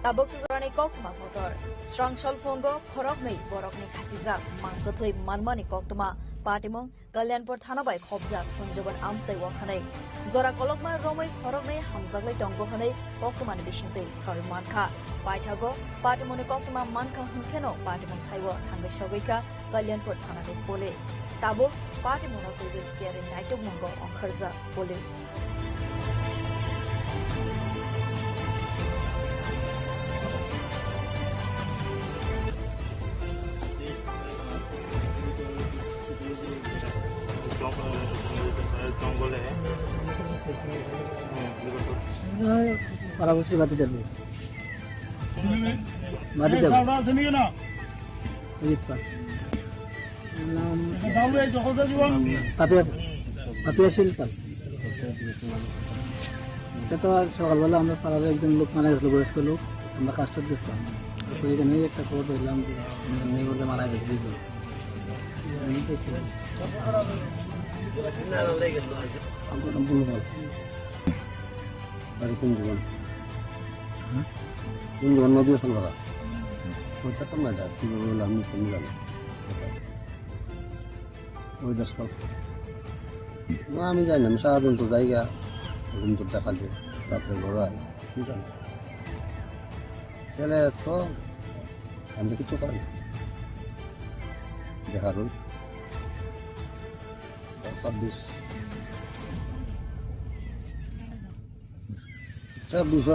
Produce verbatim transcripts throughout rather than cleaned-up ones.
Tabuk se jorani koktwma kotor. Srang salphongo khoroknwi borokni khachijak mangkwthwi manmani koktwma. Patimung Kalyanpur thana bai khopjak Kunjobon amchai wakhanai. Jora kolokma romwi khoroknwi hamjaklai tongo hwnwi koktwmani bisingtwi sawi mankha. Paithago patimungni koktwma mankha hwnkheno patimung thaibo thangwi sogwikha Kalyanpur thanani police. Tabuk patimungno twiwi cherwi naitukmungo ongkharjak police. Para besi bati jabi. Bati jabi. নাম পাপিয়া, পাপিয়া শীল পাল। এটা তো সকালবেলা আমরা পাড়ার একজন লোক মারা গেছিল, বয়স্ক লোক, আমরা কাজটাত গেছিলাম। তো এখানে একটা খবর পেলাম যে এমনি করে মারা গেছে দুইজন। আমি তো একটু বুলবুল। বাড়ি কোন দোকান? হুম? কোন দোকান? নদী আসল করা। ওইটা তো না, কি বলবো, আমি তুমি জানো। ওই দশ কাল। না, আমি জানি না, আমি সারাদিন তো যাই গা, ঘুম তো দেখা যায়, রাত্রে ঘরে আই, কি জানো? ছেলে তো, আমি কিছু করি না। দেখা রোজ। ছাব্বিশ। ছাব্বিশ,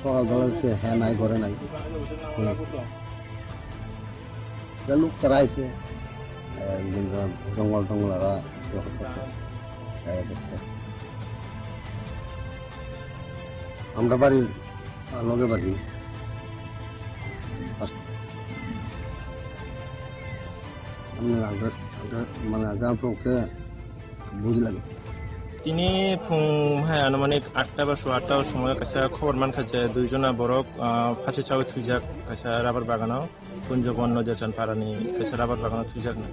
সকালবেলা সে হ্যাঁ নাই করে নাই। হুম। তা লোক তারা আইছে, এ, একদিন তো জঙ্গল টঙ্গল ওরা ইয়ে করতেছে, এ, দেখছে। আমরা বাড়ির, আ, লগে বাড়ি। আস-, আমরা আগে, আগে, মানে, আগে আমরা ওকে বুঝ লাগে। Tini phung hai anumanik atta ba sua atta o somoio kaisa khobor mankha je dui jona borok, ah, phasi chawi thwijak kaisa rubber bagano, Kunjobon Nodia Chanparani kaisa rubber bagano thwijakna.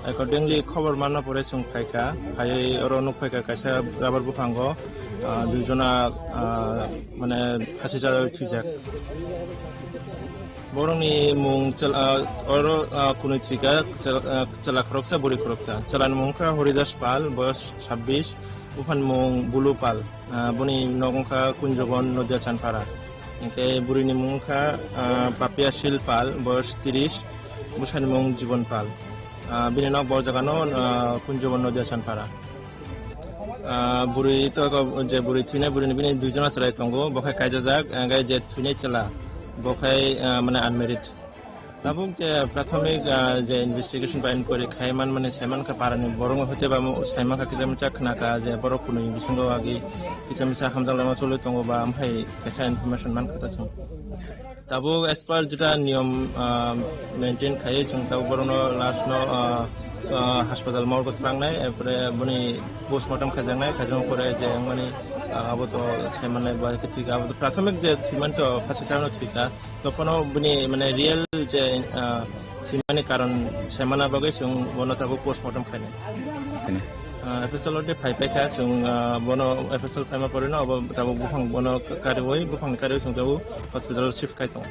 Accordingly, khobor manna pore chwng phaikha, phaiwi oro nukphaikha kaisa rubber buphango, ah, dui jona, ah, mane phasi chawi thwijak. Borokni mung chwla, ah, oro, ah, kunui thwikha, chwla, ah, chwla khoroksa, bwrwi khoroksa. Chwlani mung wngkha Horidas Pal, boyos sabbish, buphani mung Bulu Pal, ah, boni nok wngkha Kunjobon, Nodia Chanpara. Hinkhe bwrwini mung wngkha, ah, Papia Sil Pal, boyos tris, bwsani mung Jibon Pal. Ah, bini nok bo jagano, ah, Kunjobon, Nodia Chanpara. Ah, bwrwi to, je bwrwi thwinai bwrwini bini dui jona chwrai tongo, bo khe kaijajak, ah, gai je thwinai chwla, bo khai, ah, mane unmarried. Tabuk je prathomik, ah, je investigation ba inquiry khai man mani sai mankha parani borok hoite ba mo-, sai mankha kisa misa khna kha je borok kunui bisingo agi kisa misa hamjak lama choli tongo ba amhai kaisa information mankha ta chwng. Tabuk as per jeta niyom, ah, maintain khai chwng tabuk borokno last no, ah, ah, hospital morgue o thangnai, erpore boni postmortem khaijaknai, khaijakma pore je wngmani, ah, abo to sai mannai ba khe thik abo to prathomik je treatment to phasi chano thik kha. Tophano bini mane real je, ah, thwimani karon semana bagwi chwng bono tabuk postmortem khainai. Khainai. Ah, F S L already phai paikha chwng, ah, bono F S L phaima porino abo tabuk buphang bono kariwi buphangni kariwi chwng tabuk hospital shift khai tongo.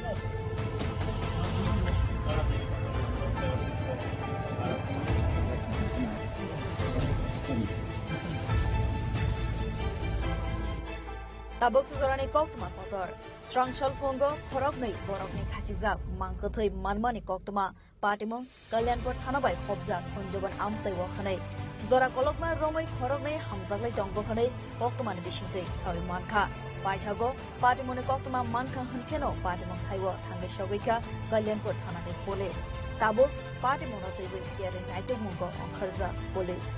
Tabuk se jorani koktwma kotor. Srang salphongo khoroknwi borokni khachijak mangkwthwi manmani koktwma patimung Kalyanpur thana bai khopjak Kunjobon amchai wakhanai. Jora kolokma romwi khoroknwi hamjaklai tongo hwnwi koktwmani bisingtwi sawi mankha. Paithago patimungni koktwma mankha hwnkheno patimung thaibo thangwi sogwikha Kalyanpur thanani police. Tabuk patimungno twiwi cherwi naitukmungo ongkharjak police.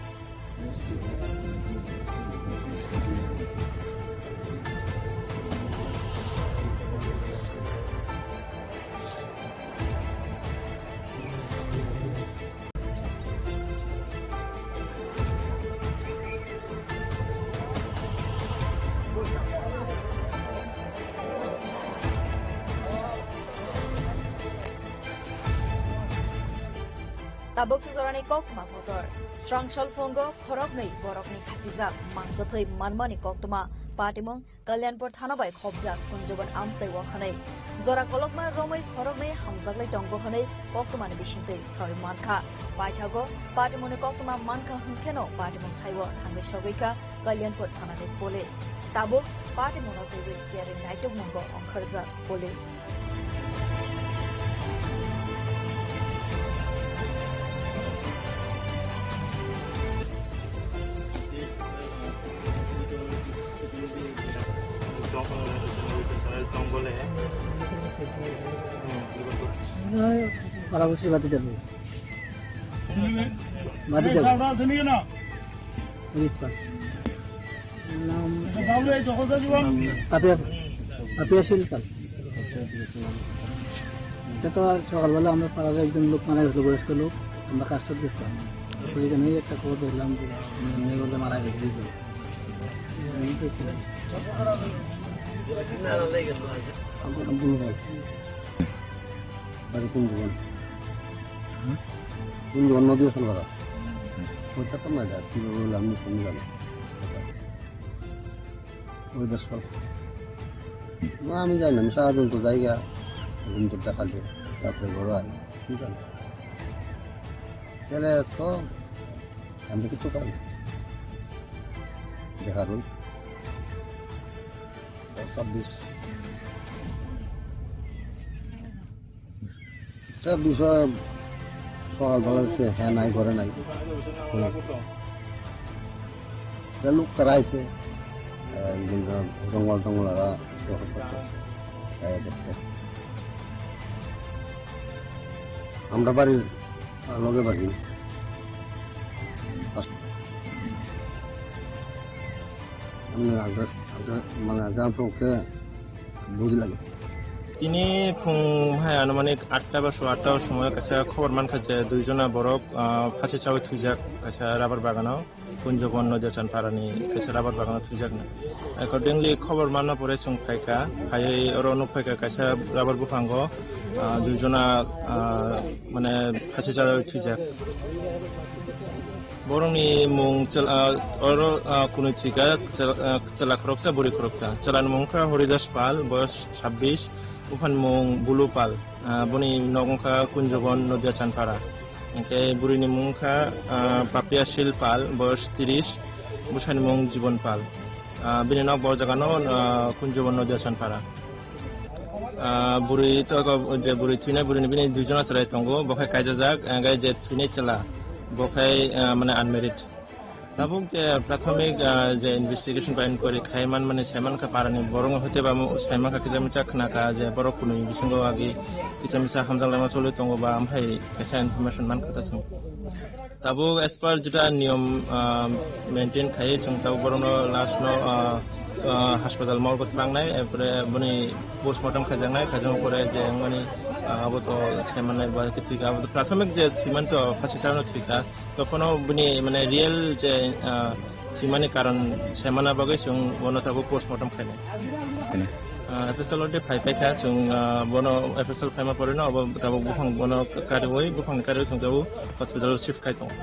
Boksa jorani koktwma kotor. Srangsalphongo khoroknwi borokni khachijak mang kwthwi manmani koktwma. Patimung Kalyanpur thana bai khopjak Kunjobon amchai wakhanai. Jora kolokma romwi khoroknwi hamjaklai tongo hwnwi koktwmani bisingtwi sawi mankha. Paithago patimungni koktwma mankha hwnkheno patimung thaibo thangwi sogwikha Kalyanpur thanani police. Tabuk patimungno twiwi cherwi naitukmungo ongkharjak police. Para besi bati jabe. Bati jabe. Police pa. নাম পাপিয়া, পাপিয়া শীল পাল। এটা তো সকালবেলা আমরা পাড়ার একজন লোক মারা গেছিল, বয়স্ক লোক, আমরা কাজটা দেখতাম। তারপরে এখানে একটা খবর পেলাম যে মেয়ে বলে মারা গেছে, দুইজন। আমি তো ছিলাম। আমার নাম বুলু পাল। বাড়ি কোন দোকান? হুম? কোন দোকান? নদী আসল করা। ওইটা তো না যায়, কিভাবে হলো আমি শুনি জানি। ওই দশ পাল। না, আমি জানি না, আমি সারাদিন তো যাই গা, ঘুম তো দেখা যায়, রাত্রে ঘরে আই, ঠিক আছে? তাহলে তো আমি কিছু পাই না। দেখা রইল। ছাব্বিশ। ছাব্বিশ, সকালবেলা সে হ্যাঁ নাই করে নাই। হুম। তা লোক তারা আইছে, আহ, একদিন তো জঙ্গল টঙ্গল ওরা শহর করতে, আহ, দেখতে। আমরা বাড়ির লগে বাড়ি। আমি আগে, আগে, মানে, আগে আমরা ওকে বুঝ লাগে। Tini phung hai anumanik atta ba sowa atta o somoio kaisa khobor mankha je dui jona borok, ah, phasi chawi thwijak kaisa rubber bagano, Kunjobon Nodia Chanparani kaisa rubber bagano thwijakna. Accordingly, khobor manna pore chwng phaikha, phaiwi oro nukphaikha kaisa rubber buphango, ah, dui jona, ah, mane phasi chawi thwijak. Borokni mung chwla, ah, oro, ah, kunui thwikha, chwla, ah, chwla khoroksa, bwrwi khoroksa. Chwlani mung wngkha Horidas Pal, boyos sabbish, buphani mung Bulu Pal, ah, boni nok wngkha Kunjobon, Nodia Chanpara. Hinkhe bwrwini mung wngkha, ah, Papia Sil Pal, boyos tris, bwsani mung Jibon Pal. Ah, bini nok bo jagano, ah, Kunjobon, Nodia Chanpara. Ah, bwrwi to, je bwrwi thwinai bwrwini bini dui jona chwrai tongo, bo khe kaijajak, hwnkhe je thwinai chwla, bo khe, ah, mane unmarried. Tabuk je prathomik, ah, je investigation ba inquiry khai man mani sai mankha parani borok hoite ba mo-, sai mankha kisa misa khna kha je borok kunui bisingo agi kisa misa hamjak lama choli tongo ba amhai kaisa information mankha ta chwng. Tabuk as per jeta niyom, ah, maintain khai chwng tabuk borokno last no, ah, ah, hospital morgue o thangnai, erpore boni postmortem khaijaknai, khaijakma pore je wngmani, ah, abo to sai mannai ba khe thwikha, abo to prathomik je thwiman to phasi chano thwikha. Tokhono bini mane real je, ah, thwimani karon semana bagwi chwng bono tabuk postmortem khainai. Bini? Ah, F S L already phai paikha, chwng, ah, bono F S L phaima poreno abo tabuk buphang bono kariwi, buphangni kariwi chwng tabuk hospital shift khai tongo.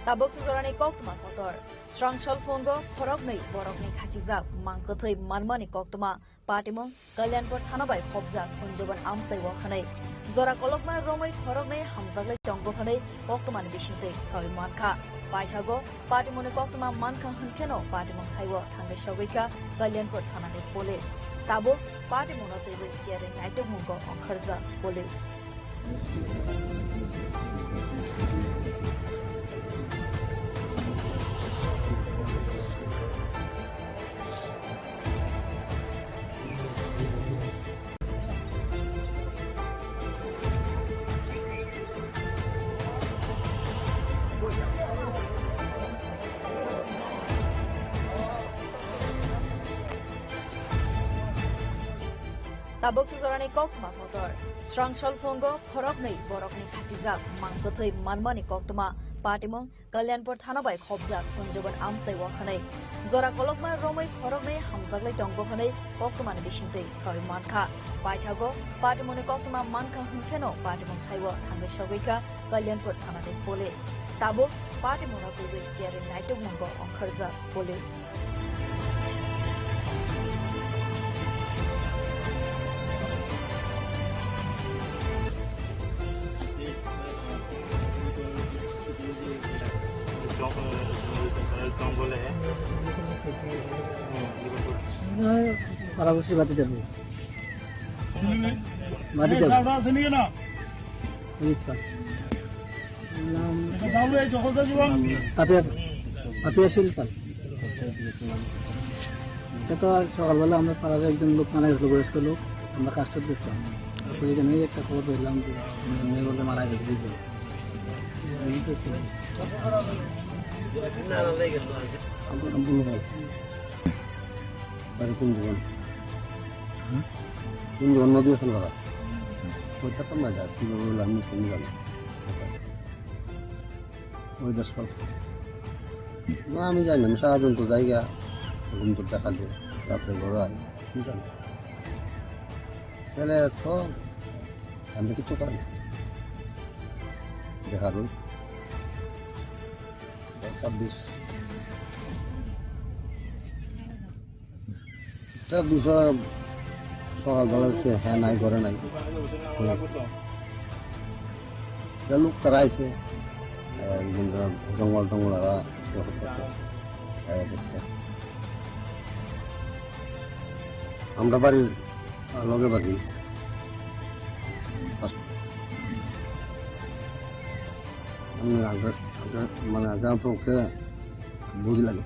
Tabuk se jorani koktwma kotor. Srangsalphongo khoroknwi borokni khachijak mang kwthwi manmani koktwma. Patimung Kalyanpur thana bai khopjak Kunjobon amchai o hwnwi. Jora kolokma romwi khoroknwi hamjaklai tongo hwnwi koktwmani bisingtwi sawi mankha. Paithago patimungni koktwma mankha hwnkheno patimung thaibo thangwi sogwikha Kalyanpur thanani police. Tabuk patimungno twiwi cherwi naitukmungo ongkharjak police. Tabuk se jorani koktwma kotor. Srangsalphongo khoroknwi borokni khachijak mang kwthwi manmani koktwma. Patimung Kalyanpur thana bai khopjak Kunjobon amchai o hwnwi. Jora kolokma romwi khoroknwi hamjaklai tongo hwnwi koktwmani bisingtwi sawi mankha. Paithago patimungni koktwma mankha hwnkheno patimung thaio thangwi sogwikha Kalyanpur thanani police. Tabuk patimungno twiwi cherwi naitukmungo ongkharjak police. Papiya, Papiya Silpal. এটা তো সকালবেলা আমরা পাড়ার একজন লোক মারা গেছিল, বয়স্ক লোক, আমরা কাজটা দেখতাম। তারপরে এখানে একটা খবর পেলাম যে মেয়ে বলে মারা গেছে, এই যে। এই তো ছিল। আমার নাম বুলু পাল। বাড়ি কোন দোকান? হুম? কোন দোকান? নদী আসল পাড়া। ওইটা তো না যায়, কীভাবে হলো আমি তুমি জানি। ওই দশ পনেরো। না, আমি জানি না, আমি সারাদিন তো যাই গা, ঘুম তো দেখা যায়, রাত্রে ঘরে আই, কি জানি। তাহলে তো আমি কিছু করি না। দেখা দিন। ছাব্বিশ। তা বিষয় সকালবেলা সে হ্যাঁ নাই করে নাই। হুম। তা লোক তারা আইছে, এ, একদিন তো জঙ্গল টঙ্গল ওরা ইয়ে করতেছে, এ, দেখছে। আমরা বাড়ির, আ, লগে বাড়ি। আমি আগে, আগে, মানে, আগে আমাকে বুঝ লাগে।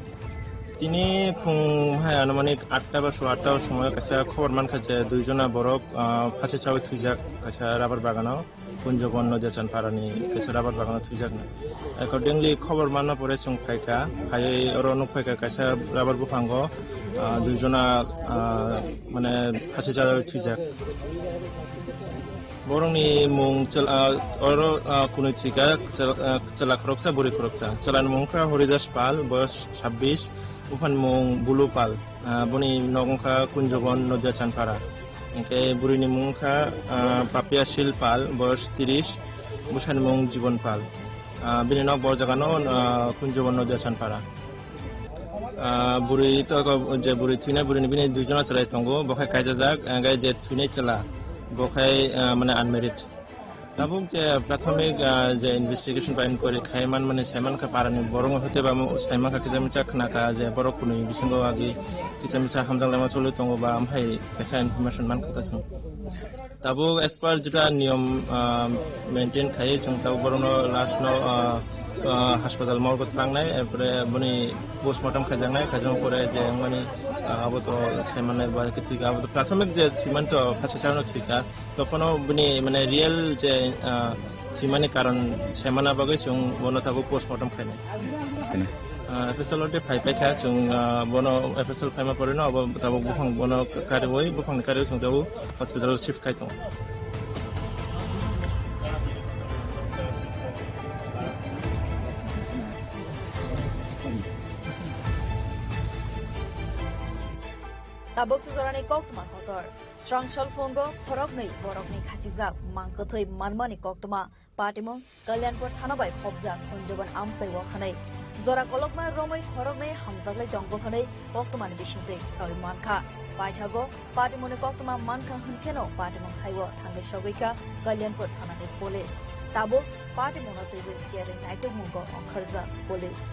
Tini phung hai anumanik atta ba sowa atta o somoy kaisa khobor mankha je dui jona borok, ah, phasi chawi thwijak kaisa rubber bagano, Kunjobon Nodia Chanparani kaisa rubber bagano thwijaknai. Accordingly khobor manna pore chwng phaikha, phaiwi oro nukphaikha kaisa rubber buphango, ah, dui jona, ah, mane phasi chawi thwijak. Borokni mung chwla, ah, oro, ah, kunui thwikha, chwla, ah, chwla khoroksa, bwrwi khoroksa. Chwlani mung wngkha Horidas Pal, boyos sabbish, buphani mung Bulu Pal, ah, boni nok wngkha Kunjobon, Nodia Chanpara. Hinkhe bwrwini mung wngkha, ah, Papia Sil Pal, boyos tris, bwsani mung Jibon Pal. Ah, bini nok bo jagano, ah, Kunjobon, Nodia Chanpara. Ah, bwrwi to ko-, je bwrwi thwinai bwrwini bini dui jona chwlai tongo, bo khai kaijajak, ah, gai je thwinai chwla, bo khai, ah, mane unmarried. Tabuk je prathomik, ah, je investigation ba inquiry khai man mani sai mankha parani borok hote ba mo-, sai mankha kisa misa khna kha je borok kunui bisingo agi kisa misa hamjak lama choli tongo ba amhai kaisa information mankha ta chwng. Tabuk as per jeta niyom, ah, maintain khai, chwng tabuk borokno last no, ah, ah, hospital morgue o thangnai, erpore boni postmortem khaijaknai, khaijak pore je wngmani, ah, abo to saimanai ba khe thwikha, abo to prathomik je thwiman to phasa chano thwikha, tophano bini mane real je, ah, thwimani karon saimana bagwi chwng bono tabuk postmortem khainai. Ah, F S L already phai paikha, chwng, ah, bono F S L phaima poreno abo tabuk buphang bono kariwi, buphangni kariwi chwng tabuk hospital o shift khai tongo. Tabuk se jorani koktwma kotor. Srangsalphungo khoroknwi borokni khachijak mang kwthwi manmani koktwma. Patimung Kalyanpur thana bai khopjak Kunjobon amchai o hwnwi. Jora kolokma romwi khoroknwi hamjaklai tongo hwnwi koktwmani bisingtwi sawi mankha. Paithago patimungni koktwma mankha hwnkheno patimung thaio thangwi sogwikha Kalyanpur thanani police. Tabuk patimungno twiwi cherwi naitukmungo ongkharjak police.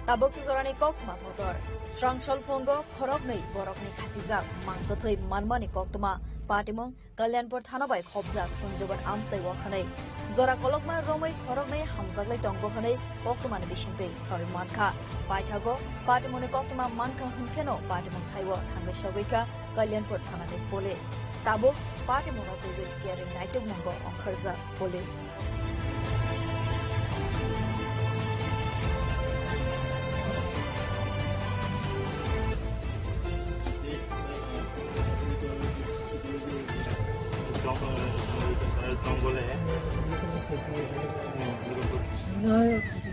Tabuk se jorani koktwma kotor. Srangsalphungo khoroknwi borokni khachijak mang kwthwi manmani koktwma. Patimung Kalyanpur thana bai khopjak Kunjobon amchai o hwnwi. Jora kolokma romwi khoroknwi hamjaklai tongo hwnwi koktwmani bisingtwi sawi mankha. Paithago patimungni koktwma mankha hwnkheno patimung thaibo thangwi sogwikha Kalyanpur thanani police. Tabuk patimungno twiwi kiyari naitukmungo ongkharjak police.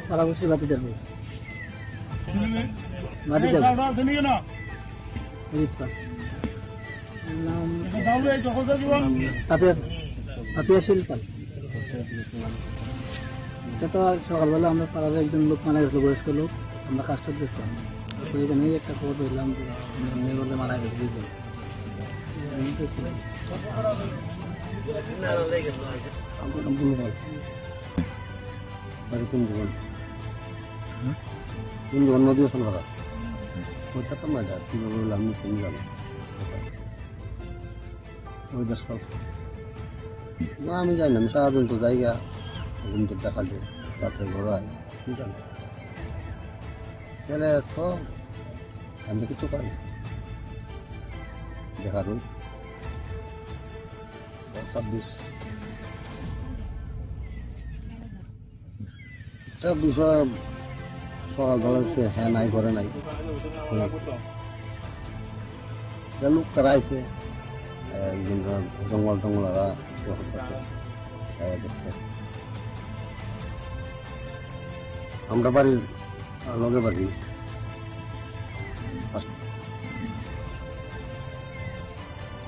Para besi bati jago. Bati jago. Bujipa. নাম পাপিয়া, পাপিয়া শীল পাল। এটা তো সকালবেলা আমরা পাড়ার একজন লোক মারা গেছিল, বয়স্ক লোক, আমরা কাস্টত গেছিলাম। তো এখানে একটা খবর পেলাম যে মেয়ে বলে মারা গেছে, বুঝলেন? বুলু বল। বাড়ি কোন দোকান? হুম? কোন দোকান? নদী আসল ভাড়া। ওইটা তো মজা, কিভাবে হলো আমি তুমি জানো। ওই দশ টাকা। না, আমি জানি না, আমি সারাদিন তো যাই গা, ঘুম তো দেখা যায়, রাতে ঘরে আয়, কি জানি। তাহলে তো আমি কিছু পারি না। দেখা রোজ। ছাব্বিশ। তা বিষয় সকালবেলা সে হ্যাঁ নাই করে নাই। হুম। যা লোক তারা আইছে, একদিন জঙ্গল টঙ্গল ওরা ইয়ে করতেছে, এ, দেখছে। আমরা বাড়ির লগে বাড়ি।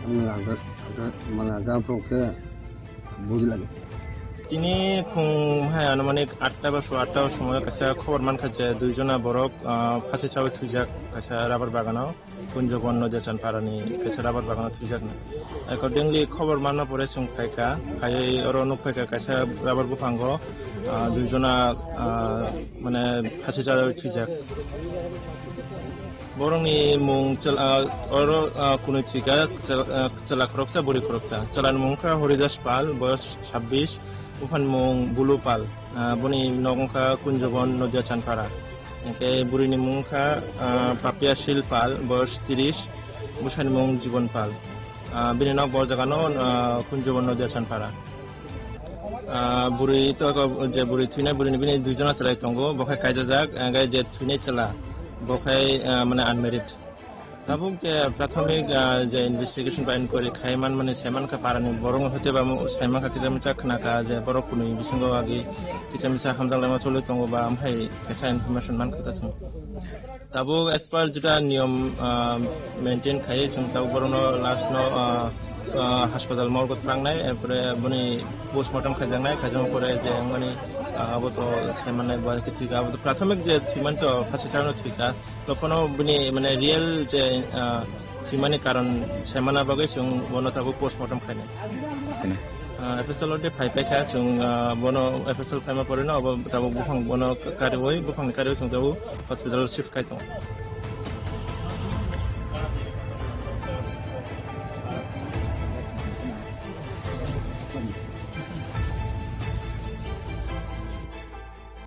আমি আগে, আগে, মানে, আগে আমাকে বুঝ লাগে। Tini phung hai anumanik atta ba sua atta o somoio kaisa khobor mankha je dui jona borok, ah, phasi chawi thwijak kaisa rabar bagano, Kunjobon Nodia Chanparani kaisa rabar bagano thwijakna. Accordingly, khobor manna pore chwng phaikha, phaiwi oro nukphaikha kaisa rabar buphango, ah, dui jona, ah, mane phasi chawi thwijak. Borokni mung chwla, ah, oro, ah, kunui thwikha, chwla, ah, chwla khoroksa, bwrwi khoroksa. Chwlani mung wngkha Horidas Pal, boyos sabbish, buphani mung Bulu Pal, ah, boni nok wngkha Kunjobon, Nodia Chanpara. Hinkhe bwrwini mung wngkha, ah, Papia Sil Pal, boyos tris, bwsani mung Jibon Pal. Ah, bini nok bo jagano, ah, Kunjobon, Nodia Chanpara. Ah, bwrwi to, je bwrwi thwinai bwrwini bini dui jona chwlai tongo, bo khe kaijajak, hwnkhe je thwinai chwla, bo khe, ah, mane unmarried. Tabuk je prathomik, ah, je investigation ba inquiry khai manmani sai mankha parani borok hoite ba mo-, sai mankha kisa misa khna kha je borok kunui bisingo agi kisa misa hamjak laima choli tongo ba amhai kaisa information mankha ta chwng. Tabuk as per jeta niyom, ah, maintain khai chwng tabuk borokno last no, ah, ah, hospital morgue o thangnai, erpore boni postmortem khaijaknai, khaijakma pore je wngmani, ah, abo to sai mannai ba khe thwikha, abo to prathomik je thwiman to khasi chano thwikha. Tophano bini, mane, real je, ah, thwimani karon saimana bagwi chwng bono tabuk postmortem khainai. Tini. Ah, F S L already phai paikha, chwng, ah, bono F S L phaima poreno abo tabuk buphang bono kariwi, buphangni kariwi chwng tabuk hospital shift khai tongo.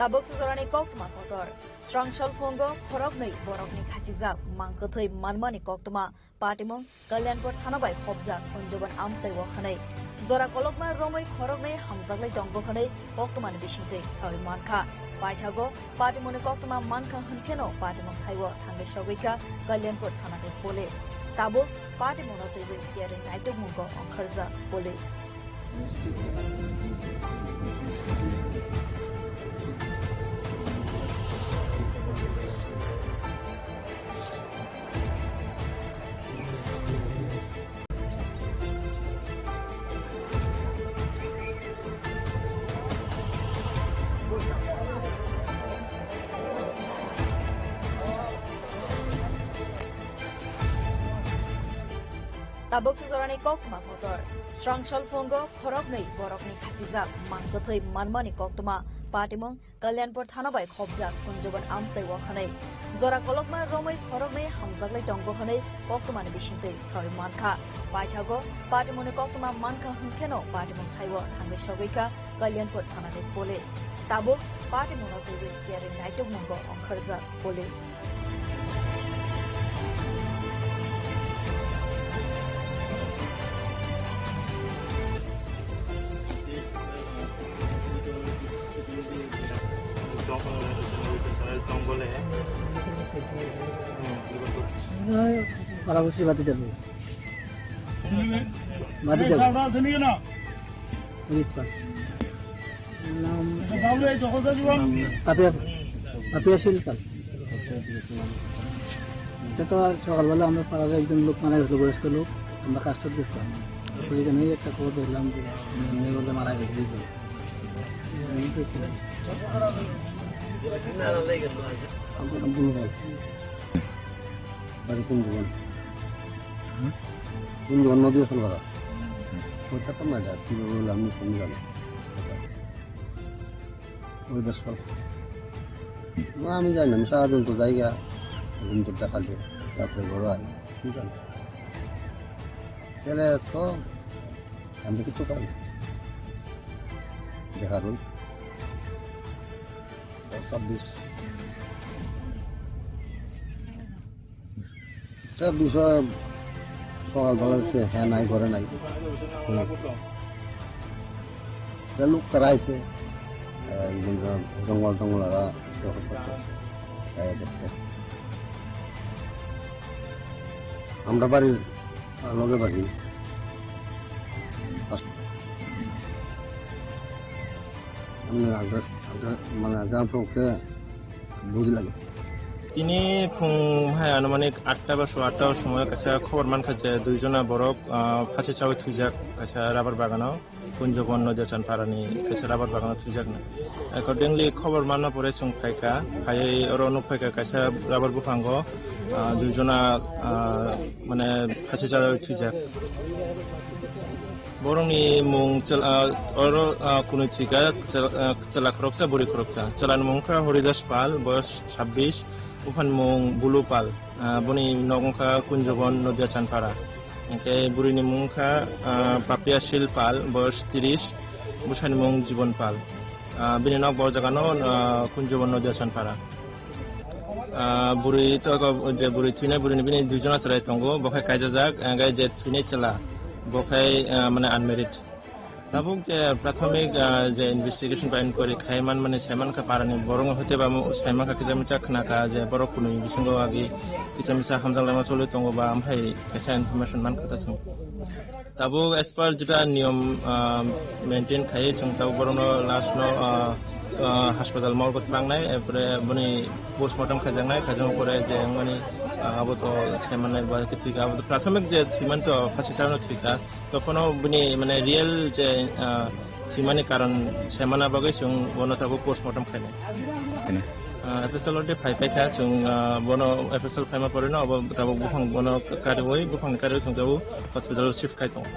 Tabuk sujorani koktwma kotor. Srangchal phungo khoroknwi borokni khachijak mangkwthwi manmani koktwma patimung Kalyanpur thana bai khopjak Kunjobon amchai o hwnwi. Jora kolokma romwi khoroknwi hamjaklai tongo hwnwi koktwmani bisingtwi sawi mankha. Paithago patimungni koktwma mankha hwnkheno patimung thaibo thangwi sogwikha Kalyanpur thanani police. Tabuk patimungno twiwi cherwi naitukmungo ongkharjak police. Tabuk sujorani koktwma kotor. Srangchal phungo khoroknwi borokni khachijak mangkwthwi manmani koktwma Patimung Kalyanpur thana bai khopjak Kunjobon amchai o hwnwi. Jora kolokma romwi khoroknwi hamjaklai tongo hwnwi koktwmani bisingtwi sawi mankha. Paithago patimungni koktwma mankha hwnkheno patimung thaio thangwi sogwikha Kalyanpur thanani police. Tabuk patimungno twiwi cherwi naitukmungo ongkharjak police. Para besi bati jabe. Bati jabe. Ulit pa. Naam. Papiya, Papiya Sil Pal. এটা তো সকালবেলা আমরা পাড়ার একজন লোক মারা গেছিল, বয়স্ক লোক, আমরা কাজটা দেখতাম। তারপরে এখানে একটা খবর পেলাম যে মেয়ে বলে মারা গেছে দুইজন। আপনার নাম বলুন ভাই। বাড়ি কোন দোকান? কোন দোকান? নদী আসল করা। ওইটা তো না যায়, কীভাবে হলো আমি তুমি জানো। ওই দশ পাল। না, আমি জানি না, আমি সারাদিন তো যাই গা, ঘুম তো দেখা যায়, রাত্রে ঘরে আই, ঠিক আছে? ছেলে তো আমি কিছু পাই না। দেখা রোল। ছাব্বিশ। ছাব্বিশ, সকালবেলা সে হ্যাঁ নাই করে নাই। হুম। তা লোক তারা আইছে, আহ, একজন জন-, জঙ্গল টঙ্গল ওরা শহর করতে, আহ, দেখছে। আমরা বাড়ির, আহ, লগে বাড়ি। আমি আগে, আগে, মানে, গ্রাম প্রমুখকে বুঝ লাগে। Tini phung hai anumanik atta ba sowa atta o somoy kaisa khobor mankha je dui jona borok, ah, phasi chawi thwijak kaisa rubber bagano, Kunjobon Nodia Chanparani kaisa rubber bagano thwijakna. Accordingly, khobor manna pore chwng phaikha, phaiwi oro nukphaikha kaisa rubber buphango, ah, dui jona, ah, mane phasi chawi thwijak. Borokni mung chwla, ah, oro, ah, kunui thwikha, chwla, ah, chwla khoroksa, bwrwi khoroksa. Chwlani mung wngkha Horidas Pal, boyos sabbish, buphani mung Bulu Pal, ah, boni nok wngkha Kunjobon, Nodia Chanpara. Hinkhe bwrwini mung wngkha, ah, Papiya Sil Pal, boyos tris, bwsani mung Jibon Pal. Ah, bini nok bo jagano, ah, Kunjobon, Nodia Chanpara. Ah, bwrwi to ko-, je bwrwi thwinai bwrwini bini dui jona chwrai tongo, bo khai kaijajak, ah, gai je thwinai chwla, bo khai, ah, mane unmarried. Tabuk je prathomik, ah, je investigation ba inquiry khai man mani sai mankha parani borok hoite ba mo-, sai mankha kisa misa khna kha je borok kunui bisingo agi kisa misa hamjak lama choli tongo ba amhai kaisa information mankha ta chwng. Tabuk as per jeta niyom, ah, maintain khai chwng tabuk borokno last no, ah, ah, hospital morgue o thangnai, erpore boni postmortem khaijaknai, khaijakma pore je wngmani, ah, abo to sai mannai ba thwikha, abo to prathomik je thwiman to phasi chawino thwikha, tokhono bini mane real je, ah, thwimani karon sai manna bagwi chwng bono tabuk postmortem khainai. Bini? Ah, F S L already phai paikha, chwng, ah, bono F S L phaima poreno abo tabuk buphang bono kariwi, buphangni kariwi chwng tabuk hospital o shift khai tongo.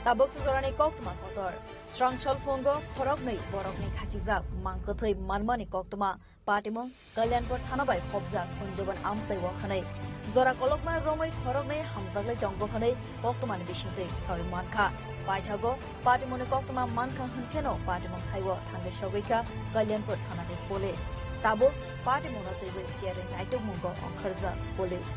Tabuk se jorani koktwma kotor. Srangchal phungo khoroknwi borokni khachijak mangkwthwi manmani koktwma. Patimung Kalyanpur thana bai khopjak Kunjobon amchai o hwnwi. Jora kolokma romwi khoroknwi hamjaklai tongo hwnwi koktwmani bisingtwi sawi mankha. Paithago patimungni koktwma mankha hwnkheno patimung thaio thangwi sogwikha Kalyanpur thanani police. Tabuk patimungno twiwi cherwi naitukmungo ongkharjak police.